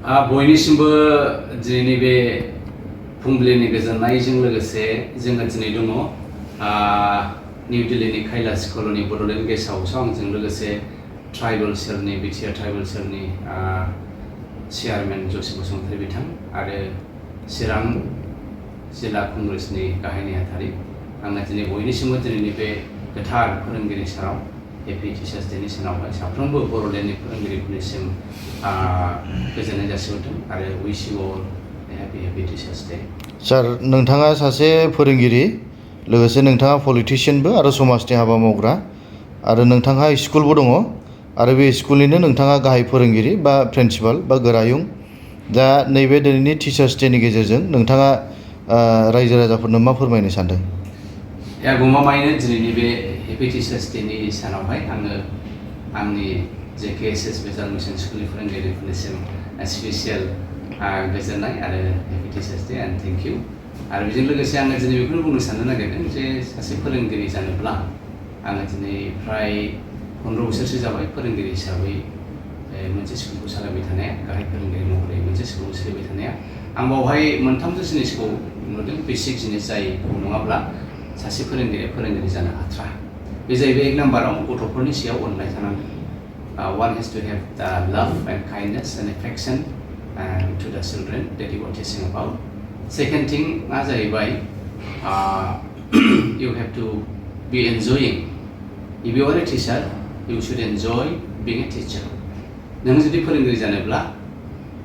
बयनिसिमबो दिनैनि बे फुंबिलिनि गोजोननायजों लोगोसे जोङो दिनै दङ निउ दिल्लीनि कैलाश कल'नि बड'लेण्ड गेस्ट हाउसआव आंजों लोगोसे ट्राइबेल सेलनि बिटिआर ट्राइबेल सेलनि चेयारमेन जसि बसुमतारी बिथां आरो चिरां जिल्ला कंग्रेसनि गाहाय नेहाथारि आङो दिनै बयनिसिमबो दिनैनि बे गोथार फोरोंगिरि सानाव APCC डेनि सानावहाय साफ्रोमबो बड'लेण्डनि फोरोंगिरिफोरनिसिम गोजोननाय जासिहरदों आरो विश इउ अल हैप्पी टीचार्स डे। सार, नोंथाङा सासे फोरोंगिरि लोगोसे नोंथाङा पलिटिशियानबो आरो समाजनि हाबा मावग्रा आरो नोंथांहा स्कुलबो दङ आरो बे स्कुलनिनो नोंथाङा गाहाय फोरोंगिरि बा प्रिन्सिपाल बा गोरायुं। दा नैबे दिनैनि टीचार्स डेनि गेजेरजों नोंथाङा रायजो राजाफोरनो मा फोरमायनो सानदों? गमामायैनो दिनैनि बे हैप्पी टीचार्स डेनि सानावहाय आङो आंनि JKSS बेजाल मिशन स्कुलनि फोरोंगिरिफोरनिसिम स्पेसियेल गोजोननाय आरो happy teachers day and thank you. आरो बेजों लोगोसे आङो दिनै बेखौनो बुंनो साननो नागिरदों जे सासे फोरोंगिरि जानोब्ला आङो दिनै फ्राय 15 बोसोरसो जाबाय फोरोंगिरि हिसाबै मोनसे स्कुलखौ सालायबाय थानाया, गाहाय फोरोंगिरि महरै मोनसे स्कुलखौ सोलिबाय थानाया। आं बावहाय मोनथामसो जिनिसखौ नुदों, बेसिक जिनिस जायखौ नङाब्ला सासे फोरोंगिरिया फोरोंगिरि जानो हाथ्रा। बे जाहैबाय एक नाम्बाराव गथ'फोरनि सायाव अननाय थानांगोन। One has to have the love and kindness and affection to the children that you are teaching about. Second thing जाहैबाय you have to be enjoying. If you are a teacher, you should enjoy being a teacher. नों जुदि फोरोंगिरि जानोब्ला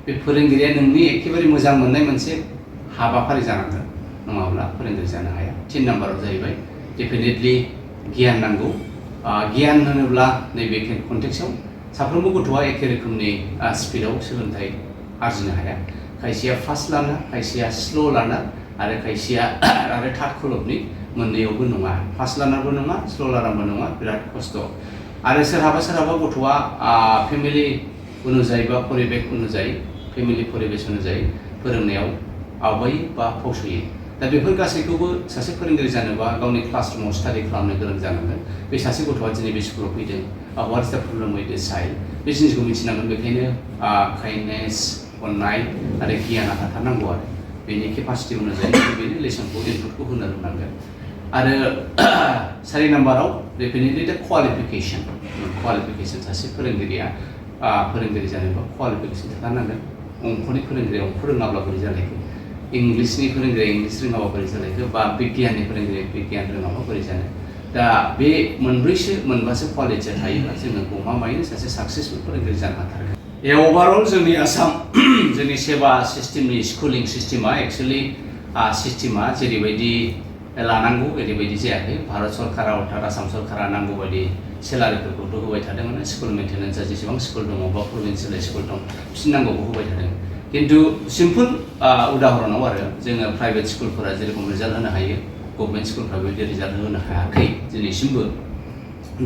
बे फोरोंगिरिया नोंनि एखेबारे मोजां मोननाय मोनसे हाबाफारि जानांगोन, नङाब्ला फोरोंगिरि जानो हाया। 3 नाम्बाराव जाहैबाय डेफिनेटलि गियान नांगौ। गियान होनोब्ला नैबे कन्टेक्सआव साफ्रोमबो गथ'आ एखे रोखोमनि स्पिडआव सोलोंथाइ आरजिनो हाया। खायसेया फास्ट लाना, खायसेया स्ल' लाना आरो खायसेया आरो थार्ड खलबनि मोननैयावबो नङा, फास्ट लानाबो नङा, स्ल' लानाबो नङा, बिराद खस्थ'। आरो सोरहाबा गथ'आ फेमिलि अनुजायै बा परिबेक अनुजायै, फेमिलि परिबेस अनुजायै फोरोंनायाव आवगायो बा फावसयो। दा बेफोर गासैखौबो सासे फोरोंगिरि जानोबा गावनि क्लासरुमाव स्टाडि खालामनो गोरों जानांगोन। बे सासे गथ'आ दिनै बे स्कुलाव फैदों, व्हाट इज द प्रब्लेम विथ दिस चाइल्ड, बे जिनिसखौ मिथिनांगोन। बेखायनो काइन्डनेस, अननाय आरो गियाना थाथारनांगौ आरो बेनि केपासिटि अनुजायै बेनि लेसनखौ इनपुटखौ होनो रोंनांगोन। आरो 4 नाम्बाराव डेफिनेटलि दा क्वालिफिकेसन सासे फोरोंगिरिया फोरोंगिरि जानोबा क्वालिफिकेसन थाथारनांगोन। अंकनि फोरोंगिरिया अंक रोङाब्ला बोरै जालायखो, इंलिसनि फोरोंगिरिया इंलिस रोङाबा बोरै जालायखो, बा बिगियाननि फोरोंगिरिया बिगियान रोङाबा बोरै जानो। दा बे मोनबासो क्वालिटिया थायोब्ला जोङो गमामायैनो सासे साक्सेसफुल फोरोंगिरि जानो हाथारगोन। ओभारअल जोंनि आसाम जोंनि सेबा सिस्टेमनि स्कुलिं सिस्टेमा एक्सुवेलि सिस्टेमा जेरैबायदि लानांगौ ओरैबायदि जायाखै। भारत सरकारा अर्थात आसाम सरकारा नांगौ बायदि सेलारिफोरखौथ' होबाय थादोंमोन। स्कुल मेन्टेनेन्सआ जेसेबां स्कुल दङ बा प्रभिन्सियेल स्कुल दं बिसोर नांगौखौ होबाय थादों। खिन्थु सिम्पोल उदाहरनाव आरो जोङो प्राइभेट स्कुलफोरा जेरेखम रिजाल्ट होनो हायो, गभर्नमेन्ट स्कुलफ्रा बेबायदि रिजाल्ट होनो हायाखै दिनैसिमबो।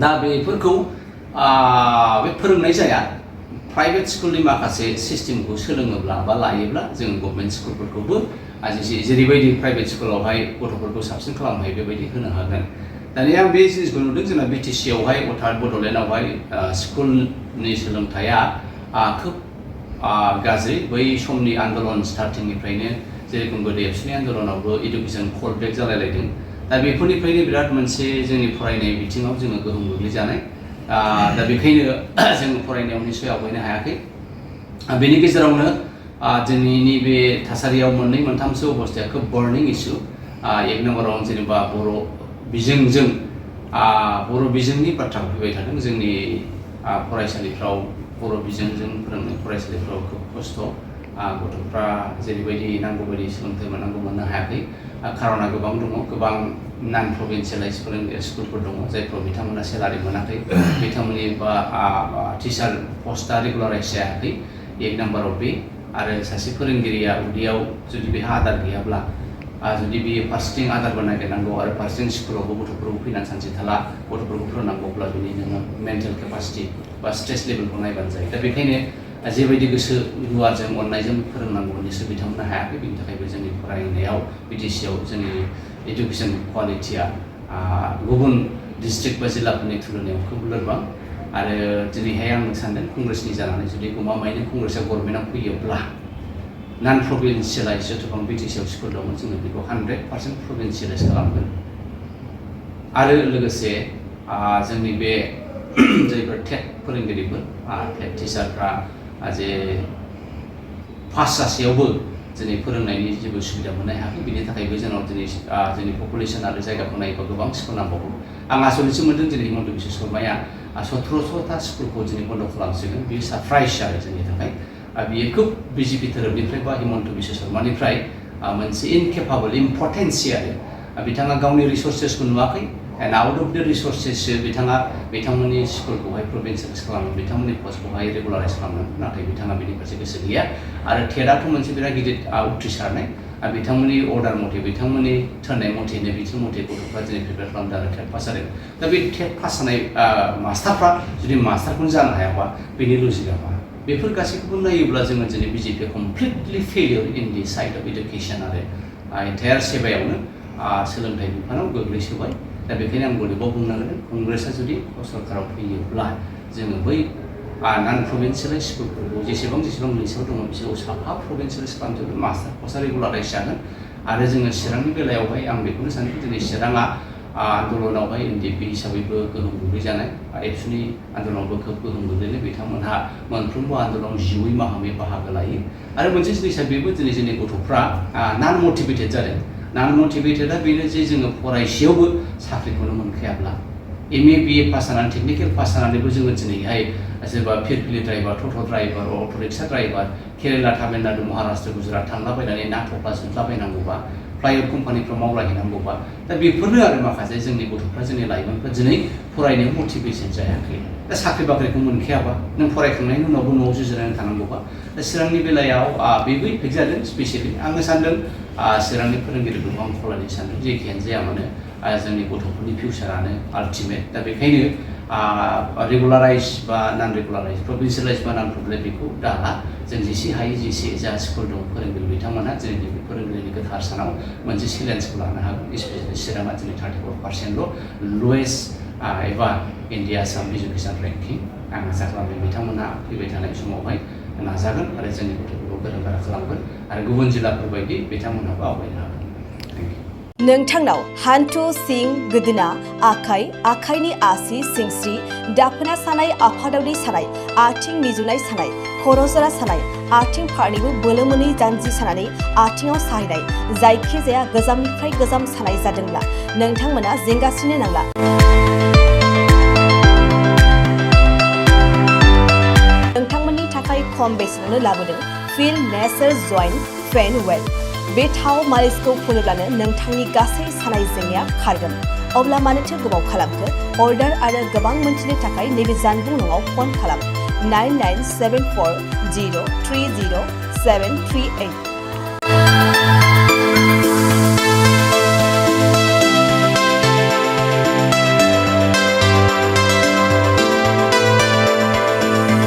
दा बेफोरखौ बे फोरोंनाय जाया। प्राइभेट स्कुलनि माखासे सिस्टेमखौ सोलोङोब्ला बा लायोब्ला जों गभर्नमेन्ट स्कुलफोरखौबो जेरैबायदि प्राइभेट स्कुलावहाय गथ'फोरखौ साबसिन खालामनो हायो बेबायदि होनो हागोन। दानिया आं बे जिनिसखौ नुदों जोंना BTC आवहाय अर्थात बड'लेण्डआवहाय स्कुलनि सोलोंथाइया खोब गाज्रि। बै समनि आन्दलन स्टार्टिंनिफ्रायनो जेरेखम गोदो एबसुनि आन्दलनावबो इडुकेसन फलब्रेक जालायलायदों। दा बेफोरनिफ्रायनो बिराद मोनसे जोंनि फरायनाय बिथिङाव जोङो गोहोम गोग्लैजानाय। दा बेखायनो जोङो फरायनायाव निस्सय आवगायनो हायाखै। बेनि गेजेरावनो जोंनि बे थासारियाव मोननै मोनथामसो अबस्थाया खोब बार्निं इस्यु। एक नाम्बाराव जेनेबा बर' बिजोंनि बाथ्राखौ फैबाय थादों। जोंनि फरायसालिफ्राव बर' बिजोंजों फोरोंनाय फरायसालिफ्राव खोब खस्थ'। गथ'फ्रा जेरैबायदि नांगौ बायदि सोलोंथाइ मोननो हायाखै। खार'ना गोबां दङ, गोबां नन प्रभिन्सियेलाइज स्कुलफोर दङ जायफ्राव बिथांमोना सेलारि मोनाखै, बिथांमोननि बा टिचार पस्टआ रेगुलाराइज जायाखै। एक नाम्बाराव बे। आरो सासे फोरोंगिरिया उदैयाव जुदि बेहा आदार गैयाब्ला, जुदि बेयो फारसेथिं आदारबो नागिरनांगौ आरो फारसेथिं स्कुलावबो गथ'फोरखौ फैनानै सानसे थाला गथ'फोरखौ फोरोंनांगौब्ला बिनि नोङो मेन्टेल केपासिटि बा स्ट्रेस लेभेलखौ नायबानो जायो। दा बेखायनो जेबायदि गोसो गुवारजों अननायजों फोरोंनांगौ निस्सय बिथांमोना हायाखै। बेनि थाखायबो जोंनि फरायनायाव BTC आव जोंनि इडुकेसन क्वालिटिया गुबुन डिस्ट्रिक्ट बा जिल्लाफोरनि तुलनायाव खोब लोरबां। आरो दिनैहाय आं सानदों कंग्रेसनि जानानै जुदि गमामायैनो कंग्रेसआ गभर्नमेन्टआव फैयोब्ला नन प्रभिन्सियेलाइज जेसेबां बिटिसिआव स्कुल दंमोन जोङो बेखौ 100% प्रभिन्सियेलाइज खालामगोन आरो लोगोसे जोंनि बे जायफोर टेट फोरोंगिरिफोर टेट टिचारफ्रा जे पास जासेयावबो दिनै फोरोंनायनि जेबो सुबिदा मोननो हायाखै बिनि थाखायबो जोंनाव दिनै जोंनि पपुलेसन आरो जायगाखौ नायोबा गोबां स्कुल नांबावगौ आं आसलसो मोनदों दिनै हिमन्त बिश्व शर्माया 1700टा स्कुलखौ दिनै बन्द खालामसिगोन बेयो सारप्राइज आरो जोंनि थाखाय बियो खोब बिजेपि धोरोमनिफ्राय बा हिमन्त बिश्व शर्मानिफ्राय मोनसे इनकेपाबल इम्पटेन्सि आरो बिथाङा गावनि रिसोर्सेसखौ नुवाखै एन्ड आउट अफ द रिसोर्सेससो बिथांमोननि स्कुलखौहाय प्रभिन्सियेलाइज खालामो बिथांमोननि पस्टखौहाय रेगुलाराइज खालामो नाथाय बिथाङा बेनि फारसे गोसो गैया आरो टेटआथ' मोनसे बिराद गिदिर उथ्रिसारनाय बिथांमोननि अर्डार मथे बिथांमोननि थिननाय मथेनो बिथोन मथे गथ'फ्रा दिनै प्रिपेयार खालामदों आरो टेट पास जादों दा बे टेट पास जानाय मास्टारफ्रा जुदि मास्टारखौनो जानो हायाबा बेनि लजिकआ मा बेफोर गासैखौबो नायोब्ला जोङो दिनै बिजेपिआ completely failure in the side of education आरो एन्टायार सेबायावनो सोलोंथाइ बिफानाव गोग्लैसोबाय दा बेखायनो आं गदेबाव बुंनांगोन कंग्रेसआ जुदि सरकाराव फैयोब्ला जोङो बै नन प्रभिन्सियेलाइज स्कुलफोरखौ जेसेबां लिस्टआव दङ बिसोरखौ साफा प्रभिन्सियेलाइज खालामजोबगोन मास्टार पस्टआ रेगुलाराइज जागोन आरो जोङो चिरांनि बेलायावहाय आं बेखौनो सानो दिनै चिराङा आन्दलनावहाय एनडिएफबि हिसाबैबो गोहोम गोग्लैजानाय एबसुनि आन्दलनावबो खोब गोहोम गोग्लैनाय बिथांमोनहा मोनफ्रोमबो आन्दलनाव जिउयै माहामै बाहागो लायो आरो मोनसे जिनिसा बेबो दिनै जोंनि गथ'फ्रा नन मटिभेटेड जादों नन मटिभेटेडआ बेनो जे जोङो फरायसेयावबो साख्रिखौनो मोनखायाब्ला एमए बिए पास जानानै टेकनिकेल पास जानानैबो जोङो दिनैहाय सोरबा फिरफिलि driver toto' driver auto' rickshaw driver Kerala Tamil Nadu Maharashtra Gujarat थांलाबायनानै ना थफ्ला जुटलाबायनांगौबा फ्लाइअभार कम्पानिफ्राव मावलाहैनांगौबा दा बेफोरनो आरो माखासे जोंनि गथ'फ्रा जोंनि लाइमोनफ्रा दिनै फरायनायाव मटिभेसन जायाखै दा साख्रि बाख्रिखौ मोनखायाबा नों फरायखांनायनि उनावबो न'आव जिरायनानै थानांगौबा दा चिरांनि बेलायाव बेबो इफेक्ट जादों स्पेसियेलि आङो सानदों चिरांनि फोरोंगिरिफोरखौ आं खावलायनो सानदों जेखियानो जाया मानो जोंनि गथ'फोरनि फिउचारानो आल्टिमेट दा बेखायनो रेगुलाराइज बा नन रेगुलाराइज प्रभिन्सियेलाइज बा नन प्रभिन्सियेलाइज बेखौ दाला जों जेसे हायो जेसे जा स्कुल दं फोरोंगिरि बिथांमोनहा दिनै बे फोरोंगिरिनि गोथार सानाव मोनसे चेलेन्जखौ लानो हागोन स्पेसियेलि चिराङा दिनै 34%ल' लवेस्ट एबा इन्डिया आसाम इडुकेसन रेंकिं आं आसा खालामदों बिथांमोनहा फैबाय थानाय समावहाय नाजागोन आरो जोंनि गथ'फोरखौ गोरों गोरा खालामगोन आरो गुबुन जिल्लाफोर बायदि बिथांमोनहाबो आवगायनो हागोन नोंथांनाव हान्थु सिं गोदोना आखाइनि आसि सिंस्रि दाफोना सानाय आफादावदै सानाय आथिं मिजुनाय सानाय खर' जरा सानाय आथिं फारनैबो बोलो मोनै जानजि सानानै आथिङाव साहैनाय जायखिजाया गोजामनिफ्राय गोजाम सानाय जादोंब्ला नोंथांमोना जिंगासिनो नांला नोंथांमोननि थाखाय खम बेसेनावनो लाबोदों फिल नेचार जइन्ट पेन वेल बे थाव मालिसखौ फुनोब्लानो नोंथांनि गासै सानाय जेंनाया खारगोन अब्ला मानोथो गोबाव खालामखो अर्डार आरो गोबां मोनथिनो थाखाय नैबे जानबुं नङाव फन खालाम 9974030738